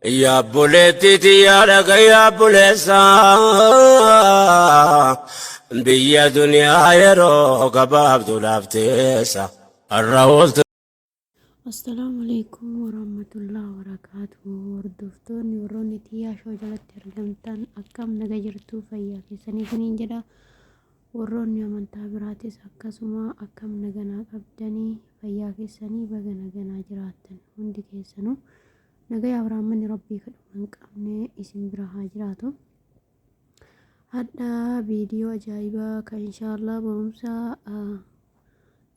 Yaa obboleettii tiyyaa dhaga'i yaa obboleessa, biyya duniyaa yeroo gabaabduudhaaf teessa har'a ooltu. Assalaamu alaikum warahmatullahi wabarakaatuh. Hordoftoonni warroonni Tiyyaa Show jalatti argamtan, akkam naga jirtu? Fayyaa keessanii isiniin jedha. Warroonni amantaa biraatis akkasuma, akkam naganaa qabdanii? Fayyaa keessanii? Baga naganaa jiraattan. Hundi keessanuu nagayaaf rahmanni Rabbii kadhuma hin qabne isin bira haa jiraatu. Hadha viidiyoo ajaa'ibaa kan inshaallah barumsa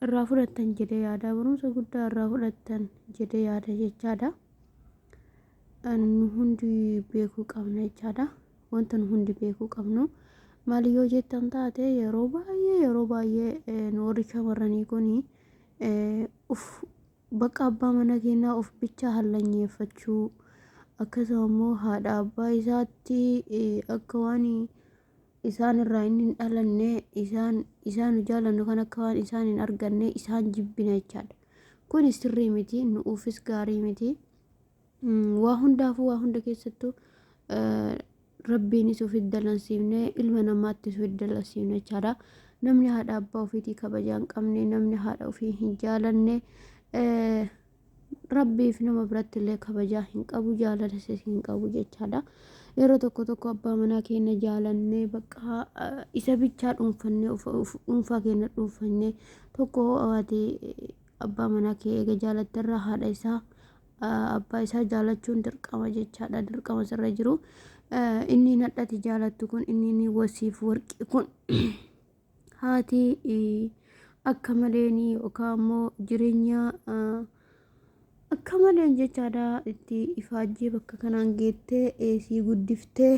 irraa fudhattan jedhee yaada, barumsa guddaa irraa fudhattan jedhee yaada jechaadha. Nu hundi beekuu qabna jechaadha. Wanta nu hundi beekuu qabnu maali yoo jettan taate, yeroo baay'ee nu warri shamarranii kun uf bakka abbaa mana keenyaa of bichaa hallanyeeffachuu, akkasuma immoo haadha abbaa isaatti akka waan isaan irraa inni hin dhalanne, isaan isaan nu jaalannu kan akka waan isaan hin arganne isaan jibbina jechaadha. Kun sirrii miti, nu'uufis gaarii miti. Waa hundaafuu, waa hunda keessattuu Rabbiinis ofitti dallansiifne, ilma namaattis ofitti dallansiifne jechaadha. Namni haadha abbaa ofiitii kabajaa hin qabne, namni haadha ofii hin jaalanne, Rabbiif nama biratti illee kabajaa hin qabu, jaalalas hin qabu jechaadha. Yeroo tokko tokko abbaa manaa keenya jaalannee, bakka isa bichaa dhuunfannee, dhuunfaa keenya dhuunfannee tokko, ati abbaa manaa kee eega jaalatterraa haadha isaa abbaa isaa jaalachuun dirqama jechaadha. Dirqama sirra jiru. Inni nadhati jaalattu kun, inni wasiif warqii kun, haati akka maleen yookaan immoo jireenya akka maleen jechaadha itti ifaajjee bakka kanaan geettee sii guddiftee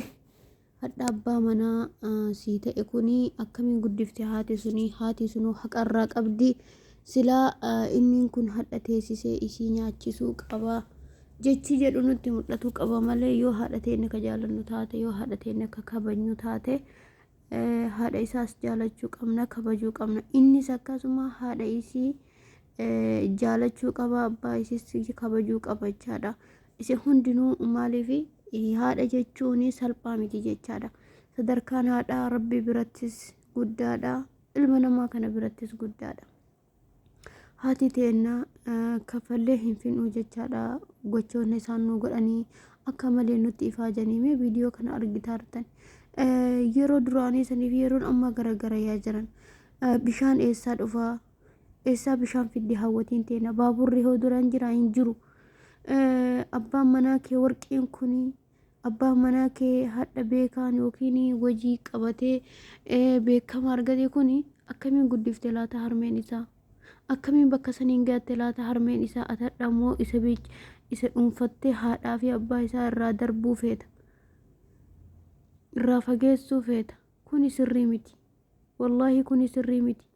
hadha abbaa manaa sii ta'e kuni akkamiin guddifte haati suni? Haati sunuu haqarraa qabdi. Silaa inni kun hadha teessisee isii nyaachisuu qaba jechi jedhu nutti mul'atu qaba malee, yoo haadha teenya ka jaalannu taate, yoo haadha teenya ka kabajnu taate, haadha isaas jaalachuu qabna, kabajuu qabna. Innis akkasuma haadha isii jaalachuu qaba, abbaa isiis kabajuu qaba jechaadha. Isin hundinuu maaliif haadha jechuun salphaa miti jechaadha. Sadarkaan haadhaa Rabbi birattis guddaadha, ilma namaa kana birattis guddaadha. Haati teenna kaffallee hin fin'u jechaadha. Gochoonni isaan nu godhanii akka malee nutti ifaajanii, mee viidiyoo kana argitaartan, yeroo duraanii saniif yeroon ammaa garagara yaa jiran. Bishaan eessaa dhufaa? Eessaa bishaan fiddi hawwatiin teena? Baaburri hoo duraan jira? Hin jiru. Abbaan manaa kee warqiin kuni, abbaan manaa kee hadha beekaan yookiin hojii qabatee beekama argate kuni akkamiin guddifte laata harmeen isaa? Akkamiin bakka saniin gaatte laata harmeen isaa? Atadha immoo isa isa dhuunfattee haadhaa fi abbaa isaa irraa darbuu feeta, irraa fageessuu feeta. Kuni sirrii miti, wallaahi kuni sirrii miti.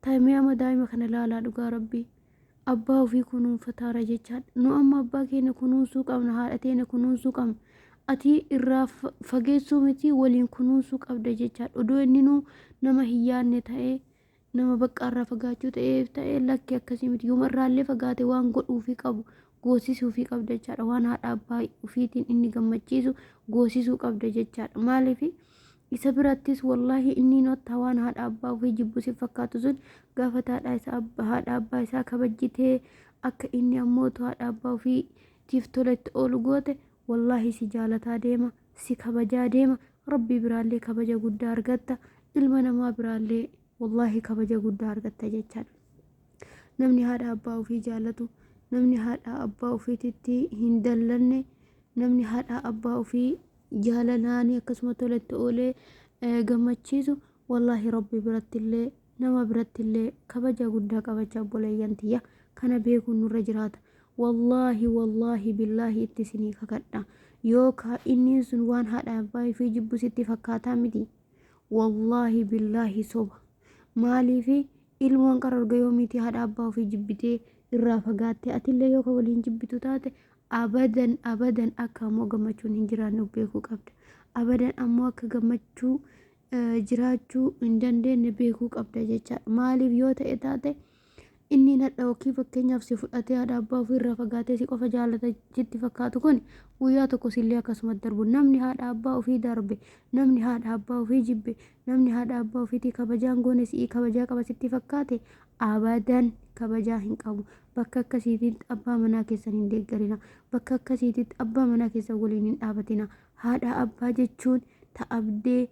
Taa'imee amma daa'ima kana ilaalaa, dhugaa Rabbii abbaa ofii kunuunfataara jechaadha. Nu amma abbaa keenya kunuunsuu qabna, haadha teenya kunuunsuu qabna. Ati irraa fageessuu miti, waliin kunuunsuu qabda jechaadha. Odoo inni nu nama hin yaadne ta'ee, nama bakka irraa fagaachuu ta'eef ta'ee, lakki, akkasii miti. Yooma irraallee fagaate waan godhuufii qabu goosisuufii qabda jechaadha. Waan haadha abbaa ofiitiin inni gammachiisu goosisuu qabda jechaadha. Maaliif isa birattis wallaahi inni notta waan haadha abbaa ofii jibbu si fakkaatu sun, gaafa haadha abbaa isaa kabajjitee, akka inni ammootu haadha abbaa ofiitiif tola itti oolu goote, wallaahi si jaalataa deema, si kabajaa deema. Rabbii biraallee kabaja guddaa argatta, ilma namaa biraallee wallaahi kabaja guddaa argatta jechaadha. Namni haadha abbaa ofii jaalatu, namni haadha abbaa ofiititti hin dallanne, namni haadha abbaa ofii jaalalaanii akkasuma tolatti oolee gammachiisu, wallaahi Rabbi birattillee nama birattillee kabaja guddaa qabachaa. Obboleeyyan tiyya, kana beekuun nurra jiraata. Wallaahi, wallaahi, billaahi itti isinii kakadha, yookaa inni sun waan haadha abbaa ofii jibbu sitti fakkaataa miti, wallaahi billaahi soba. Maaliifi ilmoon qara erga yoomiitii haadha abbaa ofii jibbitee irraa fagaattee? Atillee yoo ka waliin jibbitu taate, abadan abadan akka ammoo gammachuun hin jiraanne of beekuu qabda. Abadan ammoo akka gammachuu jiraachuu hin dandeenye beekuu qabda jechaadha. Maaliif yoo ta'e taate, Inni nadha yookiin fakkeenyaaf si fudhatee haadha abbaa ofii irraa fagaatee si qofa jaalata sitti fakkaatu kun guyyaa tokko sillee akkasuma darbu. Namni haadha abbaa ofii darbe, namni haadha abbaa ofii jibbe, namni haadha abbaa ofiitii kabajaan goone si'ii kabajaa qaba sitti fakkaate abadan kabajaa hin qabu. Bakka akkasiititti abbaa manaa keessan hin deeggarina. Bakka akkasiititti abbaa manaa keessan waliin hin dhaabatina. Haadha abbaa jechuun ta'abdee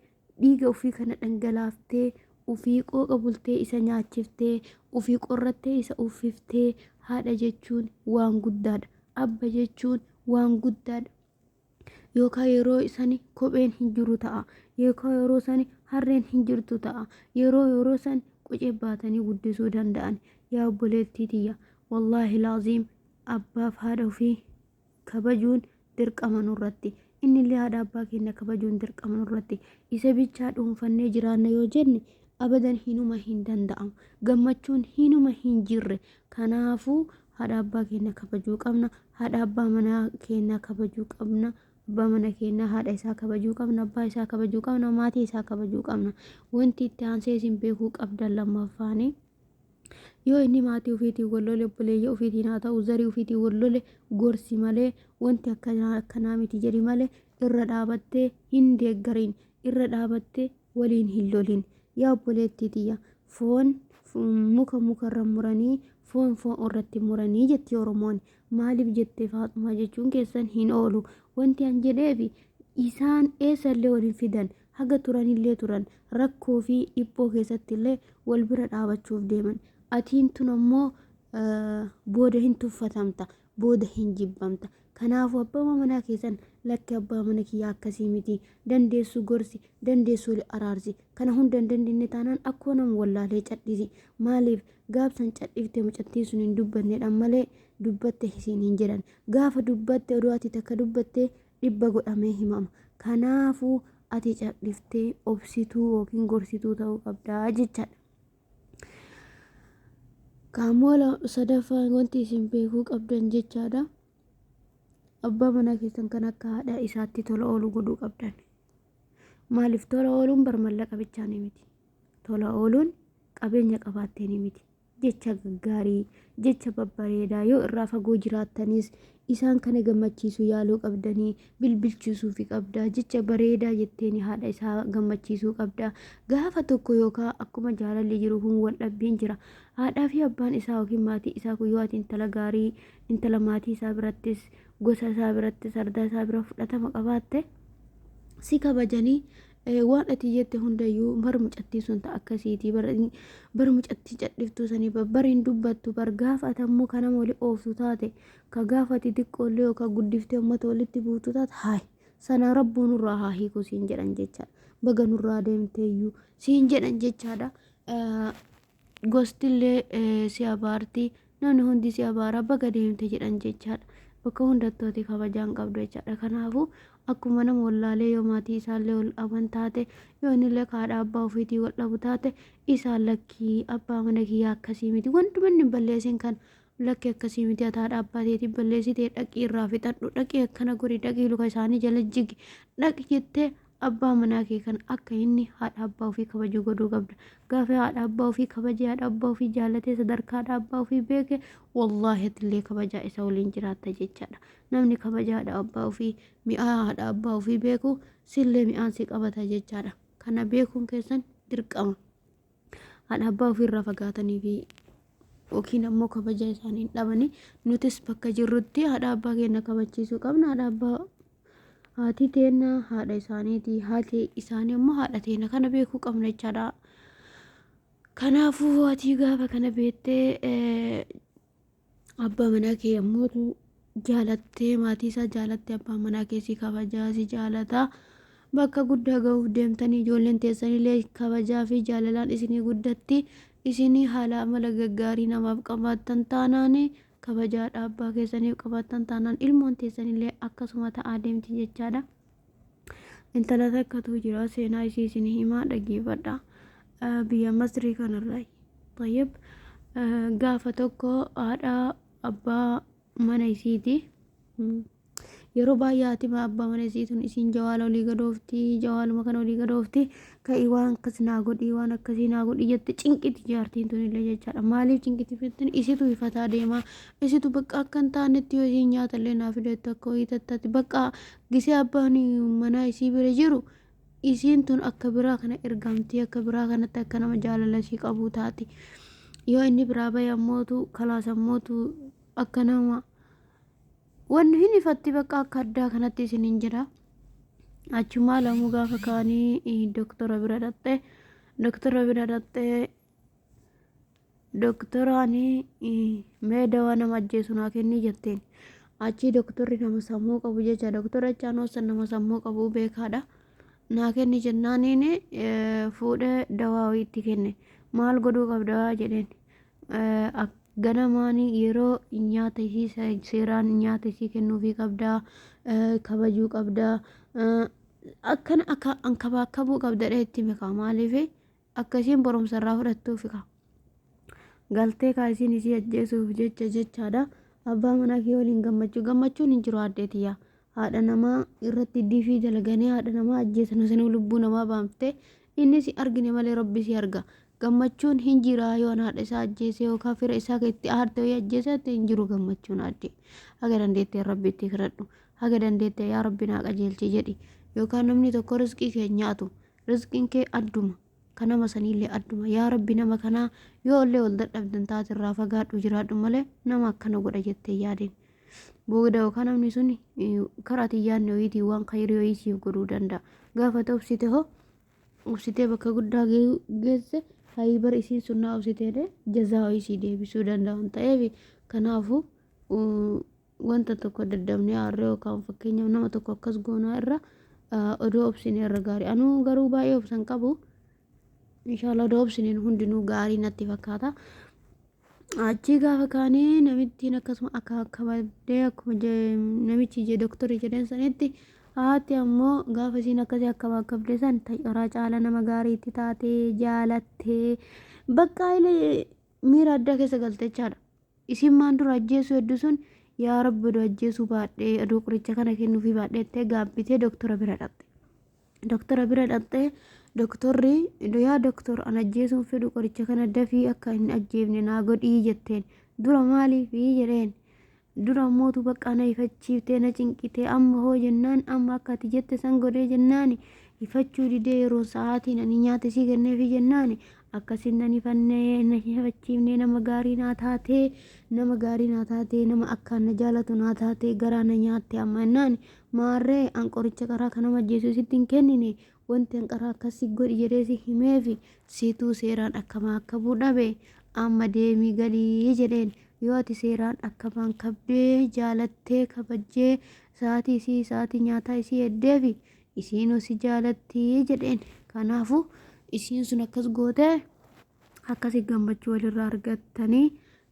dhiiga ufii kana dhangalaaftee, ufii qooqa bultee isa nyaachiftee, ufii qorrattee isa uffiftee haadha jechuun waan guddaadha. Abba jechuun waan guddaadha. Yookaan yeroo isani kopheen hin jiru ta'a. Yookaan yeroo sani harreen hin jirtu ta'a. Yeroo yeroo san qocee baatanii guddisuu danda'an. Yaa obboleettii tiyya, wallaahi laaziim abbaaf haadha ofii kabajuun dirqama nurratti. Innillee haadha abbaa keenya kabajuun dirqama nurratti. Isa bichaa dhuunfannee jiraanna yoo jenne abadan hinuma hin danda'amu. Gammachuun hinuma hin jirre. Kanaafuu haadha abbaa keenya kabajuu qabna. Haadha abbaa manaa keenyaa kabajuu qabna. Abbaa mana keenyaa haadha isaa kabajuu qabna. Abbaa isaa kabajuu qabna. Maatii isaa kabajuu qabna. Wanti itti aansee isin beekuu qabdan lammaffaanii. Yoo inni maatii ofiitiin wal lole, obboleeyya ofiitiin haa ta'u, zarii ofiitiin wal lole, gorsi malee wanti akkanaa akkanaa miti jedhi malee irra dhaabattee hin deeggarin, irra dhaabattee waliin hin lolin. Yaa obboleettii tiyya, foon muka mukarra muranii, foon foon irratti muranii jetti Oromoon. Maaliif jette Faaxumaa jechuun keessan hin oolu. Wanti an jedheefi isaan eessallee wal hin fidan. Haga turanillee turan, rakkoo fi dhiphoo keessattillee wal bira dhaabachuuf deeman. Atiin tun ammoo booda hin tuffatamta, booda hin jibbamta. Kanaafuu abbaa manaa keessan lakki abbaa mana kiyyaa akkasii miti, dandeessu gorsi, dandeessu wali araarsi. Kana hunda hin dandeenye taanaan akkuma nama wallaalee cadhisi. Maaliif gaafsan cadhiftee mucattiin sun hin dubbannedha malee dubbatte isiin hin jedhan. Gaafa dubbatte odoo ati takka dubbattee dhibba godhamee himama. Kanaafuu ati cadhiftee obsituu yookiin gorsituu ta'uu qabdaa jechaadha. Kaamoo sadaffaan wanti isin beekuu qabdan jechaadha. Abbaa manaa keessan kan akka haadha isaatti tola ooluu godhuu qabdan. Maaliif tola ooluun bar mallaqa bichaanii miti. Tola ooluun qabeenya qabaatteeni miti. Jecha gaggaarii, jecha babbareedaa yoo irraa fagoo jiraattanis isaan kana gammachiisuu yaaluu qabdanii bilbilchiisuufi qabda. Jecha bareedaa jetteeni haadha isaa gammachiisuu qabda. Gaafa tokko yookaan akkuma jaalalli jiru kun wal dhabbiin jira. Haadhaa fi abbaan isaa yookiin maatii isaa kun yoo ati intala gaarii, intala maatii isaa birattis, gosa isaa birattis, ardaa isaa bira fudhatama qabaatte si kabajanii waan ati jette hundayyuu bar mucattii sun ta akkasiitii bar mucattii cadhiftuu sanii bar hin dubbattu bar gaafa ati ammoo ka nama wali ooftu taate ka gaafa ati xiqqoollee yookaan guddiftee ummata walitti buutu taate haay sana rabbuu nurraa haa hiiku siin jedhan jechaadha baga nurraa deemteeyyuu siin jedhan jechaadha. Gostillee si abaarti, namni hundi si abaara, baga deemte jedhan jechaadha. Bakka hundattuu ati kabajaa hin qabdu jechaadha. Kanaafuu akkuma nama wallaalee yoo maatii isaallee wal dhaban taate, yoo innillee ka haadha abbaa ofiitii wal dhabu taate, isaan lakkii abbaa mana kiyyaa akkasii miti. Wantuma inni hin balleessin kan lakki akkasii miti ati haadha abbaa teetii balleessitee dhaqii irraa fixadhu, dhaqii akkana godhi, dhaqii luka isaanii jala jigi, dhaqi jettee Abbaa manaa kee kana akka inni haadha abbaa ofii kabaju godhuu qabda. Gaafa haadha abbaa ofii kabajee haadha abbaa ofii jaalatee sadarkaa haadha abbaa ofii beeke wallaahi atillee kabajaa isa waliin jiraatta jechaadha. Namni kabaja haadha abbaa ofii mi'aa haadha abbaa ofii beeku sillee mi'aan si qabata jechaadha. Kana beekuun keessan dirqama. Haadha abbaa ofii irraa fagaatanii fi yookiin ammoo kabaja isaanii hin dhabanii nutis bakka jirrutti haadha abbaa keenya kabachiisuu qabna. Haadha abbaa haati teenna haadha isaaniiti haati isaanii ammoo haadha teenna kana beekuu qabna jechaadha. Kanaafuu ati gaafa kana beektee abbaa manaa kee yommuu jaalattee maatii isaa jaalattee abbaa manaa kee si kabajaa si jaalata bakka guddaa ga'uuf deemtanii ijoolleen teessanillee kabajaa fi jaalalaan isinii guddatti isinii haala amala gaggaarii namaaf qabaattan taanaan kabajaa abbaa keessaniif qabaattan taanaan ilmoon teessanillee akkasuma ta'aa deemti jechaadha. Intala takkatu jira seenaa isii isin himaa dhageeffadha. Biyya Masrii kanarraa. Tayyib gaafa tokko haadha abbaa mana isiiti. Yeroo baay'ee haati abbaa mana isii tun isiin jawaala olii gadoofti, jawaaluma kana olii gadoofti, ka'ii waan akkas naa godhii, waan akkasii naa godhii jette cinqiti jaartiin tun illee jechaadha. Maaliif cinqiti jettan isitu ifataa deema, isitu bakka akka hin taanetti yoo isiin nyaata illee naa fidattu akka wayii tattaatti bakka gisee abbaan manaa isii bira jiru isiin tun akka biraa kana ergamtii akka biraa kanatti akka nama jaalala isii qabuu taati. Yoo inni biraa bahe ammootu kalaas ammootu akka nama Wanni hin ifatti bakka akka addaa kanatti isiniin jedha. Achumaa lamuu gaafa kaanii doktora bira dhaqxe doktora bira dhaqxee doktoraan mee dawaa nama ajjeesu naa kennii jetteen. Achii doktorri nama sammuu qabu jecha doktora jechaan hoosan nama sammuu qabu beekaadha. Naa kenni jennaaniin fuudhee dawaa wayii itti kenne. Maal godhuu qabda jedheen. Ganamaan yeroo nyaata isii seeraan nyaata isii kennuufii qabda, kabajuu qabda, akkana akka ankabaakabuu qabda jedhee itti hime kaa maaliif akka isiin barumsa irraa fudhattuufi kaa. Galtee kaa isiin isii ajjeesuuf jecha jechaadha. Abbaa manaa kee waliin gammachuu gammachuun hin jiru aaddee tiyyaa. Haadha namaa irratti difii dalaganii haadha namaa ajjeesan sanuu lubbuu namaa baamtee inni si argine malee rabbi si arga. Gammachuun hin jiraa yoo an haadha isaa ajjeese yookaan fira isaa kan itti aarte wayii ajjeese ta'e hin jiru gammachuun aadde. Haga dandeetteen rabbi itti kadhadhu. Haga dandeettee yaa rabbi naa qajeelchi jedhi. Yookaan namni tokko rizqii kee hin nyaatu. Rizqiin kee adduma. Ka nama saniillee adduma. Yaa rabbi nama kanaa yoo illee wal dadhabdan taate irraa fagaadhu jiraadhu malee nama akkana godha jettee hin yaadin. Booda yookaan namni sun karaa ati hin yaadne wayiitiin waan khayrii wayii siif godhuu danda'a. Gaafa ati obsite hoo obsitee bakka guddaa geesse hayii bar isiin sun naa obsitee dee jazaa wayii sii deebisuu danda'a waan ta'eef kanaafuu wanta tokko daddabnee aarree yookaan fakkeenyaaf nama tokko akkas goonaa irra odoo obsinee irra gaarii. Anuu garuu baay'ee obsan qabu. Inshallah odoo obsineen hundinuu gaarii natti fakkaata. Achii gaafa kaanii namittiin akkasuma akka kabajjee akkuma namichi je doktorri jedheen sanitti haati ammoo gaafa isiin akkasii akka kabde san irraa caala nama gaariitti taatee jaalattee bakka ilee miira addaa keessa galte jechaadha. Isiin maan dura ajjeesuu hedduu sun yaa rabbi odoo ajjeesuu baadhee odoo qoricha kana kennuufii baadhee jettee gaabbitee doktora bira dhaqxe. Doktora bira dhaqxee doktorri yaa doktor an ajjeesuun fedhu qoricha kana dafii akka hin ajjeefne naa godhii jetteen. Dura maaliif jedheen. Dura mootu bakka na ifachiiftee na cinqitee amma hoo jennaan amma akka ati jette san godhee jennaan ifachuu didee yeroo sa'aatiin ani nyaata isii kenneefi jennaan akkasin nan ifannee na ifachiifnee nama gaarii naa taatee nama gaarii naa taatee nama akkaan na jaalatu naa taatee garaa na nyaatte amma jennaan Maarree an qoricha qaraa ka nama ajjeesu sitti hin kennine, wonti an qaraa akkas si godhi jedhee si himeef situu seeraan akkabaakkabuu dhabe, amma deemii gali jedheen. Yoo ati seeraan akkabaankabdee, jaalattee, kabajjee, sa'aatii isii sa'aatii nyaataa isii eeddeefi, isiinuu si jaalatti jedheen. Kanaafuu isiin sun akkas gootee akkasi gammachuu walirraa argattanii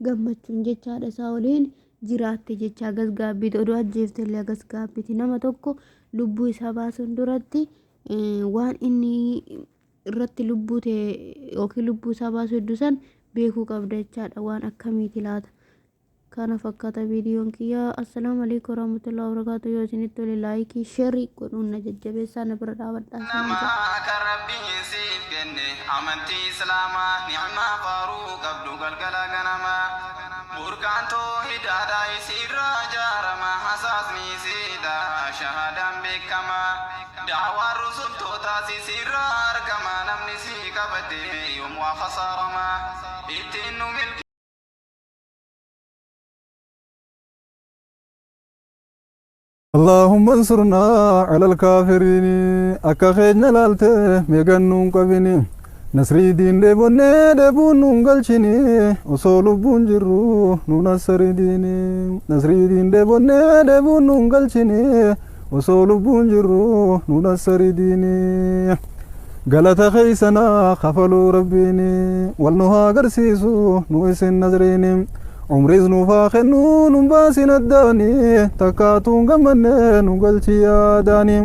gammachuun jechaadha isaa waliin jiraatte jecha hagas gaabbiti odoo ajjeefte illee hagas gaabbiti nama tokko lubbuu isaa baasuun duratti waan inni irratti lubbuu ta'e yookiin lubbuu isaa baasuu hedduu san beekuu qabda jechaadha waan akkamiiti laata Kana fakkaata viidiyoon kiyya. Assalaamu alaikum warahmatullahi wabarakatuh. Yoo isinitti tole laayikii, sheerii godhuun na jajjabeessaa na bira dhaabadhaa isiniin jedha. Namaa kan Rabbiin siif kenne amantii Islaamaa ni'maa faaruu qabdu galgala ganamaa burqaan toohidaadha isiirraa jaarama hasaasni isiidha shahaadaan beekama da'waan rusultootaas isiirraa argama namni isii qabate yoom waa khasaarama ittiin nu milki اللهم انصرنا على الكافرين akka keenya laalte meeqan nuun qabini nasrii diin dheebonnee dheebuun nuun galchini osoo lubbuun jirru nu nassari diini nasrii diin dheebonnee dheebuun nuun galchini osoo lubbuun jirru nu nassari diini galata keeysanaa kafaluu rabbiini wal nu haa garsiisu nu isin nasriini Umriis nuuf haa kennu nun baasin addaani takkaatuun gammanne nu galchi yaadaani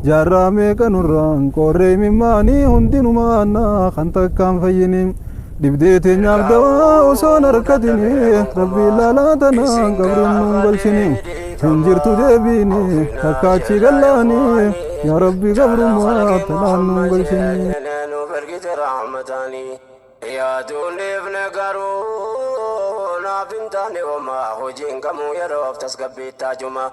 jaarraa meeqa nurraan qoorree mimmaanii hundinumaanna kan takkaan fayyini Dhibdee teenyaaf dawaa osoon harkatini, rabbii laalaa tanaan qabriin nuun galchini. Hin jirtu deebiini takkaachi gallaani, yaa rabbi gabrummaa tanaan nuun galchini. Nuuf ergite rahmatani yaaduun dhiifne, garuu naaf hin taane homaa. Hojiin kamuu yeroof tasgabbiittaa juma.